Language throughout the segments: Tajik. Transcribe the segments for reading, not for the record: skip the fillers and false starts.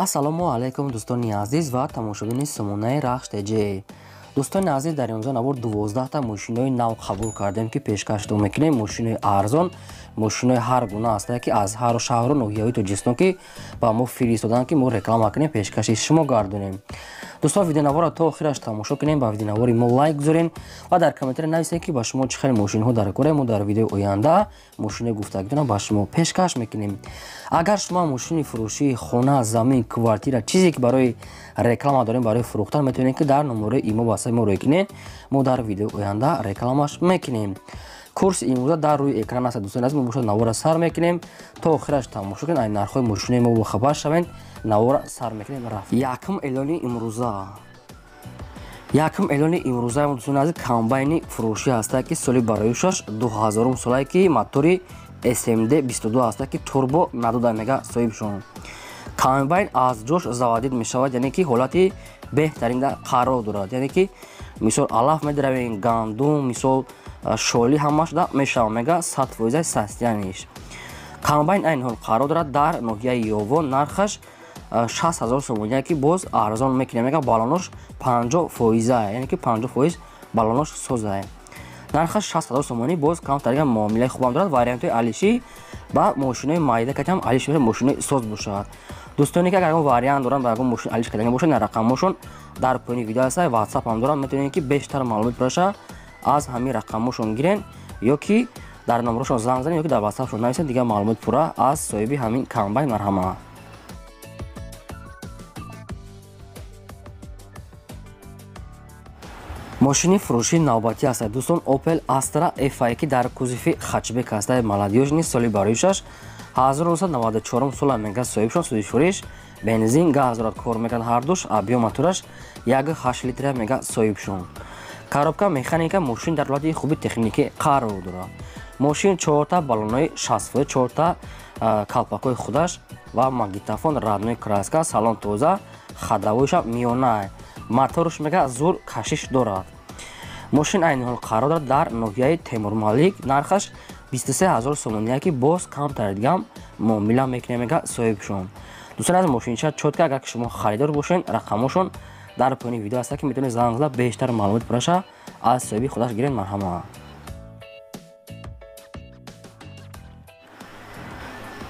Ассалому алайкум дӯстони азиз ва тамошобини сомонаи Рахш ТЖ. Дӯстони азиз, дар имрӯза навор 12та мошинои нав қабул кардем, ки пешкаштон мекунем. Мошинои арзон, мошинои ҳар гуна ҳастанд, ки аз ҳар шаҳру ноҳияҳои Тоҷикистон ки ба мо фиристоданд, ки мо реклама кунем, пешкаши шумо гардонем. Дӯстон, видеонаворро то охираш тамошо кунем, ба видеонавори мо лайк гузорем ва дар комментария нависем, ки ба шумо чӣ хел мошинҳо дар кора. Мо дар видеои оянда мошинои гуфтагитона ба шумо пешкаш мекунем. Агар шумо мошини фурӯшии хона, замин, квартира, чизе ки барои реклама дорем, барои фурӯхтан, метавонед, ки дар номерои имо васаи мо рӯй кунед. Мо дар видеои оянда рекламаш мекунем. Курси имрӯза дар рӯи экран аст. Дӯстони азиз, мо бошад навора сар мекунем, то охираш тамошо кунед, ай нархҳои мошинои мо бохабар шавед. Навора сар мекунем, рафт. Якум эълони имрӯза, якум эълони имрӯза, дӯстони азиз, комбайни фурӯшӣ ҳастад, ки соли бароюшаш 2000 солае, ки мотори SMD 22 ҳастад, ки турбо надода мега соҳибшон. Комбайн аз ҷош заводид мешавад, яъне ки ҳолати беҳтаринда қарор дорад, яъне ки мисол алаф медаравем, гандум, мисол шоли, ҳамаш да мешавад мега, 100% состояниш. Комбайн айни ҳол қарор дорад дар ноҳияи Ёвон, нархаш 60 000 сомония, ки боз арзон мекунем мега. Балонош 50%, яъне ки 50% балонош созае. Нархаш 60 000 сомонӣ, боз камтарига муомилаи хубам дорад. Вариантҳои алишӣ ба мошинои майда катам алиш мешавад, мошинои соз бошад. Дӯстоне ки агар ягон вариант доранд, ба ягон мошин алиш кардани бошад, на рақамҳошон дар поёни видео ҳаста, ватсап ҳам доранд, метавонед, ки бештар маълумот бираша аз ҳамин рақамҳошон гирен, ё ки дар номерошон занг занед, ё ки дар ватсапшон нависед. Дигар маълумот пурра аз соҳиби ҳамин комбайн, марҳама. Мошини фурӯшии навбатӣ ҳастад, дӯстон, Opel Astra F, ки дар кузови хэтчбек ҳастад, молодёжный, соли бароишаш 1994 сола мега соҳибшон. Сӯзишвориш бензин, газ дорад, кор мекунад ҳардуш. Объём мотораш 1,8 литра мега соҳибшон. Коробка механика. Мошин дар ҳолати хуби техникӣ қарор дорад. Мошин чорта баллонои 60%, чорта калпакҳои худаш ва магнитофон, родной краска, салон тоза, ходовойша миёна, моторш мега зур кашиш дорад. Мошин айни ҳол қарор дорад дар ноҳияи Темурмалик, нархаш 23 000 сомония, ки боз камтар дигам муомила мекунем мега соҳибшон. Дӯстон аз, мошинча чётко. Агар ки шумо харидор бошед, рақамҳошон дар поёни видео ҳаста, ки метавонед занг зада бештар маълумот пураша аз соҳиби худаш гиред, марҳама.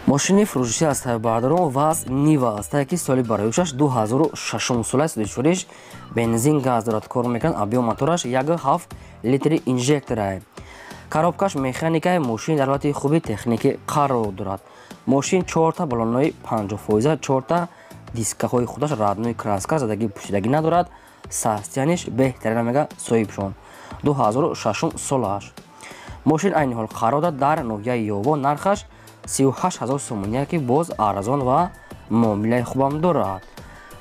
Мошини фурӯшӣ аст, бародарон, ВАЗ Нива ҳастае, ки соли бароюшаш 2006 сола, сӯзишвориш бензин, газ дорад, кор мекунад. Объём мотораш 1,7 литри инжекторае. Коробкаш механикаи. Мошин дар ҳолати хуби техникӣ қарор дорад. Мошин чорта баллонои 50%, чорта дискаҳои худаш, родной краска, задагӣ пӯшидагӣ надорад. Состояниш беҳтарина мега соҳибшон. 2006 солааш. Мошин айни ҳол қарор дорад дар ноҳияи Ёвон, нархаш 38 000 сомония, ки боз арзон ва муомилаи хубам дорад.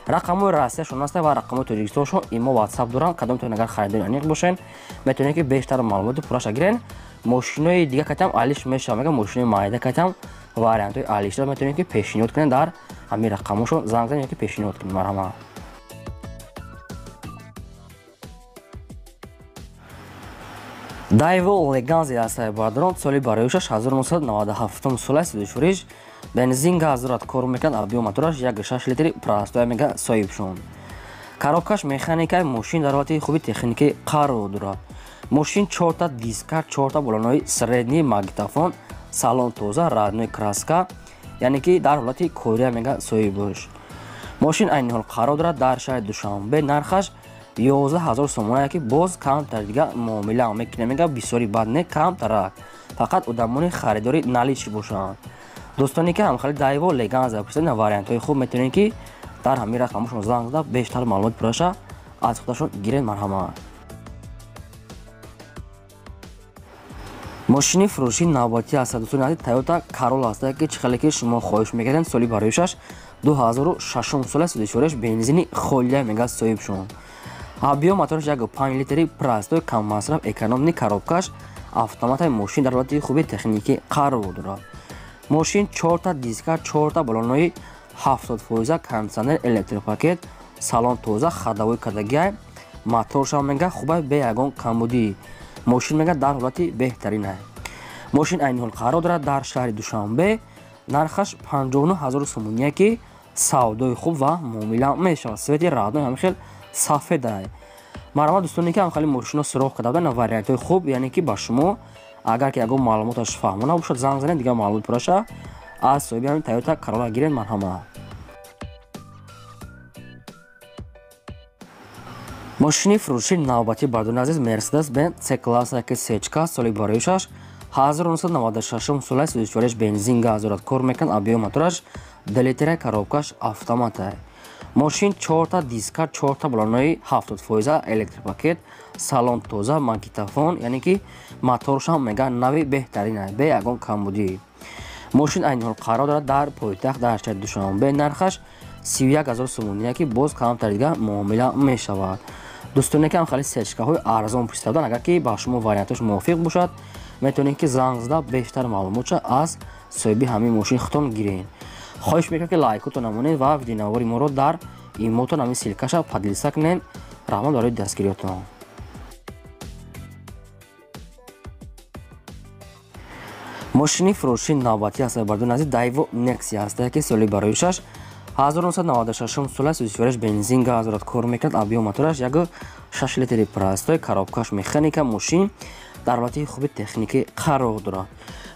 Рақамҳои Россияшон аста ва рақамҳои Тоҷикистоншон, имо, ватсап доранд. Кадомтон агар харидори аниқ бошен, метавонед, ки бештар маълумоти пурраша гирен. Мошинои дига катам алиш мешавад мега, мошинои майда катам вариантҳои алишро метавонед, ки пешниҳод кунед, дар ҳамин рақамҳошон занг занед ё ки пешниҳод кунед, марҳама. Дайво Леганзи ҳастае, бародарон, соли бароюшаш 1997 сола, сӯзишвориш бензин, газ дорад, кор мекунад. Объём мотораш 1,6 литри простой мега соҳибшон. Коробкаш механикаи. Мошин дар ҳолати хуби техникӣ қарор дорад. Мошин чорта диска, чорта баллонои средний, магнитофон, салон тоза, родной краска, яъне ки дар ҳолати кория мега соҳибош. Мошин айни ҳол қарор дорад дар шаҳри Душанбе, нархаш 11 000 сомоная, ки боз камтар дига муомила мекунем мега. Бисёри бад не, камтарак, фақат одамони харидори наличный бошанд. Дӯстоне ки ҳамхели Дайво Леганза пурсиданд, вариантҳои хуб, метавонед, ки дар ҳамин рақамҳошон занг зада бештар маълумот пурраша аз худашон гиред, марҳама. Мошини фурӯшии навбатӣ ҳастад, дӯстони азиз, Тойота Королла ҳастад, ки чӣ хеле ки шумо хоҳиш мекардед. Соли бароишаш 2006 сола, сӯзишвориш бензини холия мега соҳибшон. Объём мотораш 1,5 литри простой, каммасраф, экономный, коробкаш автоматаи. Мошин дар ҳолати хуби техникӣ қарор дорад. Мошин чорта диска, чорта баллонои 70%, кондитсионер, электропакет, салон тоза, ходовой кардагиай, моторшам мега хубай, бе ягон камбудӣ. Мошин мега дар ҳолати беҳтаринай. Мошин айни ҳол қарор дорад дар шаҳри Душанбе, нархаш 59 000 сомония, ки Савдои хуб ва муомила мешавад. Цвети родной ҳамин хел сафедай. Марҳамат, дӯстоне ки ҳамхели мошино суроғ карда буданд, вариантҳои хуб, яъне ки ба шумо агар ки ягон маълумоташ фаҳмо набошад, занг занед, дигар маълумот пураша аз соҳиби ҳамин Toyota Corolla гиред. Марҳамат. Мошини фурӯши навбатӣ, бардони азиз, Mercedes-Benz C-класса ки сечка, соли бароишаш 1996 сола, сӯзишвориш бензин, газ дорад, кор мекунад, объём мотораш 2 литра, коробкаш автомата. Мошин 4та диска, 4та балонои 70%, электропакет, салон тоза, магнитофон, яъне ки моторшам мега нави беҳтарин, бе ягон камбудӣ. Мошин айни ҳол қарор дорад дар пойтахт, дар шаҳри Душанбе, нархаш 31 000 сомонӣ, ки боз камтар дига муомила мешавад. Дӯстоне ки ҳамхели сечкаҳои арзон пурсида буданд, агар ки ба шумо вариантош мувофиқ бошад, метавонед ки занг зада бештар маълумотша аз соҳиби ҳамин мошин худтон гиред. Хоҳиш мекунам ки лайкотон намонед ва видеонавори моро дар имотон ҳамин ссылкаша поделиться кунед. Раҳмат барои дастгириётон. Мошини фурӯши навбатӣ аст, бардони азиз, Daewoo Nexia аст, ки соли бароишаш 1996 сола, сӯзишвориш бензин, газ дорад, кор мекунад, объём мотораш 1,6 литри простой, коробкаш механика. Мошин дар ҳолати хуби техникӣ қарор дорад.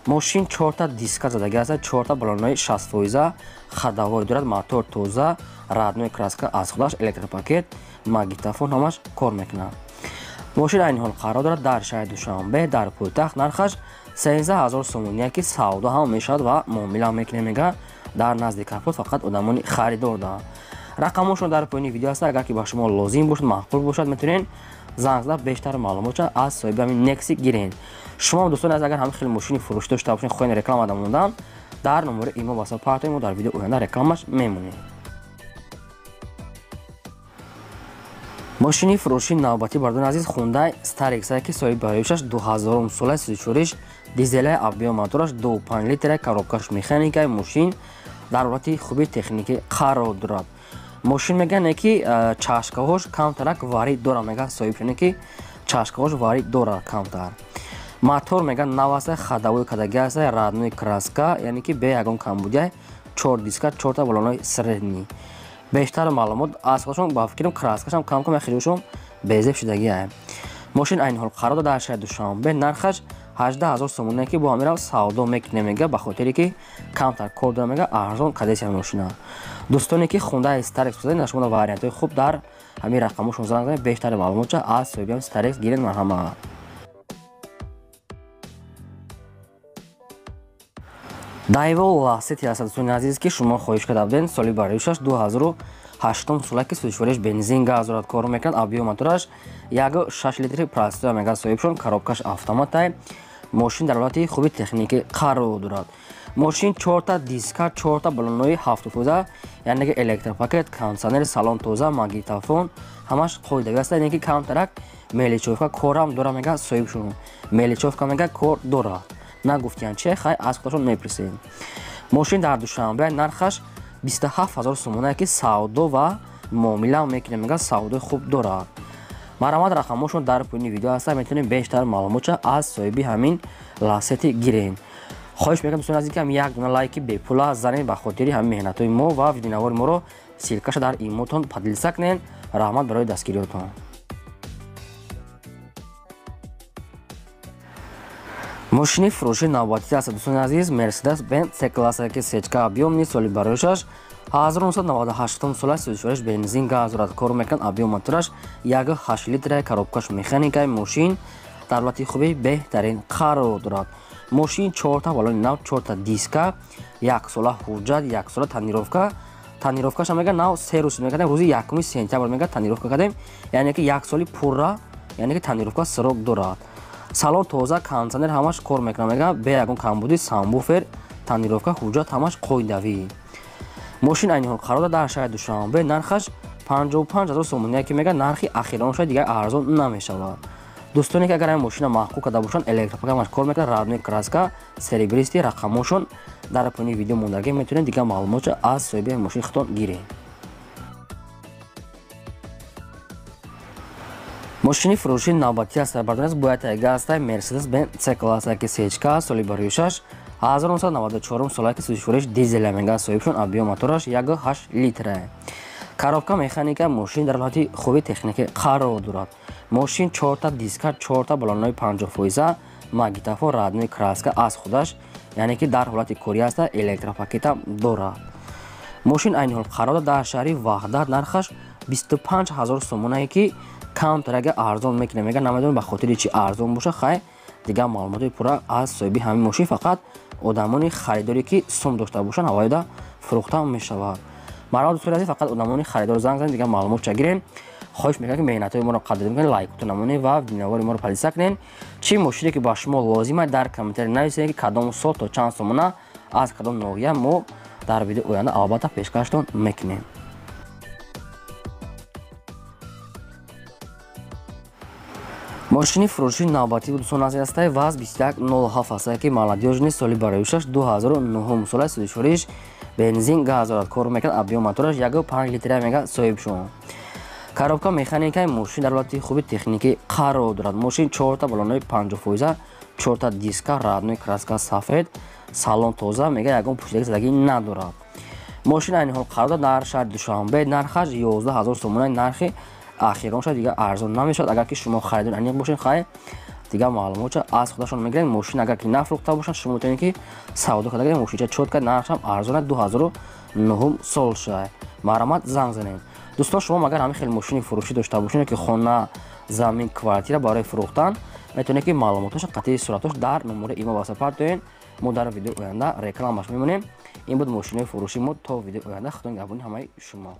Мошин 4та диска задаги аст, 4та балонои 60%, ходовой дорад, мотор тоза, родной краска аз худаш, электропакет, магнитофон ҳамаш кор мекунад. Мошин айни ҳол қарор дорад дар шаҳри Душанбе, дар пойтахт, нархаш 13 000 сомонӣ, ки савдо ҳам мешавад ва муомила мекунем, мега дар назди капот фақат одамони харидор доранд. Рақамошон дар поёни видео аст, агар ки ба шумо лозим бошад, маъқул бошад, метавонед занг зада бештар маълумотша аз соҳиби ҳамин Nexia гиред. Шумо дӯстони азиз, агар ҳамин хел мошини фурӯшӣ дошта бошед, хоҳед реклама да мондан, дар номери имо васат партоем, мо дар видео оянда рекламаш мемонем. Мошини фурӯши навбатӣ, бардони азиз, Hyundai Starex, ки соҳиби бароишаш 2000 сола, сӯзишвориш дизелай, объём мотораш 2,5 литра, коробкаш механика. Мошин дар ҳолати хуби техникӣ қарор дорад. Мошин мегӯянд ки чашкаҳош камтарак варид дорад, мегӯяд соҳибшоне ки чашкаҳош варид дорад камтар. Мотор мегӯяд нав аст, ходовой кадаги аст, родной краска, яъне ки бе ягон камбудия, 4 диска, 4та балонои средний. Бештар маълумот аз худашон, ба фикрам краскашам кам-кам яхелишон безеб шудагиа. Мошин айни ҳол қарор дорад дар шаҳри Душанбе, нархаш 18 000 сомонӣ, ки бо ҳамин савдо мекунем, мега ба хотире ки камтар кор дорад, мега арзон кадесия мошина. Дӯстоне ки Hyundai Starex пурсида, шумо вариантҳои хуб дар ҳамин рақамошон занг занед, бештар маълумотша аз соҳиби Starex гиред. Марҳамат. Daewoo Lacetti аст, дӯстони азиз, ки шумо хоҳиш карда будед, соли бароишаш 2008 сола, ки сӯзишвориш бензин, газ дорад, кор мекунад, объём мотораш 1,6 литри простой, мега соҳибшон, коробкаш автоматай. Мошин дар ҳолати хуби техникӣ қарор дорад. Мошин 4та диска, 4та балонои 70%, яъне ки электропакет, кондиционер, салон тоза, магнитофон ҳамаш қоидавӣ аст, яъне ки камтарак мелечовка корам дорад, мега соҳибшон. Мелечовка мега кор дорад. Нагуфтиян че, хай аз худашон мепурсем. Мошин дар Душанбе, нархаш 27 000 сомонӣ, ки савдо ва муомила мекунем, мега савдои хуб дорад. Марҳамат, рақамошон дар поёни видео ҳаст, метавонед бештар маълумотша аз соҳиби ҳамин Lacetti гиред. Хоҳиш мекунам, дӯстони азиз, ки ҳам як дона лайки бепула занед ба хотири ҳамин меҳнатҳои мо ва видеонавори моро ссылкаша дар имотон поделиться кунед. Раҳмат барои дастгириётон. Мошини фурӯши навбатӣ аст, дӯстони азиз, Mercedes-Benz C-класса, ки сечка, объёмни, соли бароишаш 1998 сола, сӯзишвориш бензин, газ дорад, кор мекунад, объём мотораш 1,8 литра, коробкаш механика. Мошин дар ҳолати хуби беҳтарин қарор дорад. Мошин 4та балони нав, 4та диска, 1 сола ҳуҷҷат, 1 сола тонировка. Тонировкаша мега нав 3 рӯз мекардем, рӯзи 1 сентябр мега тонировка кардем, яъне ки 1 соли пурра, яъне ки тонировка срок дорад. Салон тоза, кондиционер ҳамаш кор мекунад, мега бе ягон камбудӣ, самбуфер, тонировка, ҳуҷҷат ҳамаш қоидавӣ. Мошин айни ҳол қарор дорад дар шаҳри Душанбе, нархаш 55 000 сомонӣ, ки мега нархи ахирон шояд дигар арзон намешавад. Дӯстоне ки агар ҳамин мошина маъқул карда бошанд, электропакет ҳамаш кор мекунад, родной краска, серебристый, рақамошон дар поёни видео мондагӣ, метавонед дигар маълумотша аз соҳиби мошини худтон гиред. Мошини фурӯши навбатӣ аст, бардони азиз, бояд тайга аст Mercedes-Benz C-класса, ки сечка, соли бароишаш 1994 сола ки сӯзишвориш дизел мега соҳибшон, объем мотораш 1.8 литра. Коробка механика, мошин дар ҳолати хуби техникӣ қарор дорад. Мошин 4та диска, 4та баллонҳои 50%, магнитофон, родной краска аз худаш, яъне ки дар ҳолати корӣ аста, электропакета дорад. Мошин айни ҳол қарор дорад дар шаҳри Ваҳдат, нархаш 25 000 сомонае ки камтарага арзон мекунад. Мега намедонам ба хотири чи арзон боша, хай дигар маълумоти пурра аз соҳиби ҳамин мошин фақат одамони харидоре ки сум дошта бошанд ҳавоида фурӯхта мешавад. Марҳамат дӯстони азиз, фақат одамони харидор занг занед, дигар маълумотча гирем. Хоҳиш мекунам ки меҳнатҳои моро қадр кунед, лайкотон намонед ва навори моро подписка кунед. Чӣ мошине ки ба шумо лозим аст дар комментарий нависед ки кадом сол то чанд сомона аз кадом ноҳия, мо дар видеои оянда албатта пешкаштон мекунем. Мошини фурӯши навбатӣ дӯстон азиз ҳастай ВАЗ 2107 ҳастай ки молодёжный, соли бароишаш 2009 сола, сӯзишвориш бензин, газ дорад, кор мекунад, объем мотораш 1.5 литра мега соҳибшон. Коробка механикаи, мошин дар ҳолати хуби техникӣ қарор дорад. Мошин 4та баллонҳои 50%, 4та диска, родной краска сафед, салон тоза, мега ягон пӯшидаги задагӣ надорад. Мошин айни ҳол қарор дорад дар шаҳри Душанбе, нархаш 11 000 сомона, нархи ахирон шуд, дигар арзон намешавад. Агар ки шумо харидор аниқ бошед, хай дигар маълумотча аз худашон мегиред. Мошин агар ки нафурӯхта бошанд, шумо метавонед ки савдо карда гиред. Мошинча чётка, нархшам арзон, 2009 сол шуд. Марҳамат занг занед. Дӯстон, шумо агар ҳамин хел мошини фурӯшӣ дошта бошед ки хона, замин, квартира барои фурӯхтан, метавонед ки маълумоташо қатъи суратош дар номери имо васа партоед. Мо дар видеои оянда рекламаш мемонем. Ин буд мошинои фурӯши мо. То видеои оянда худо нигаҳбони ҳамаи шумо.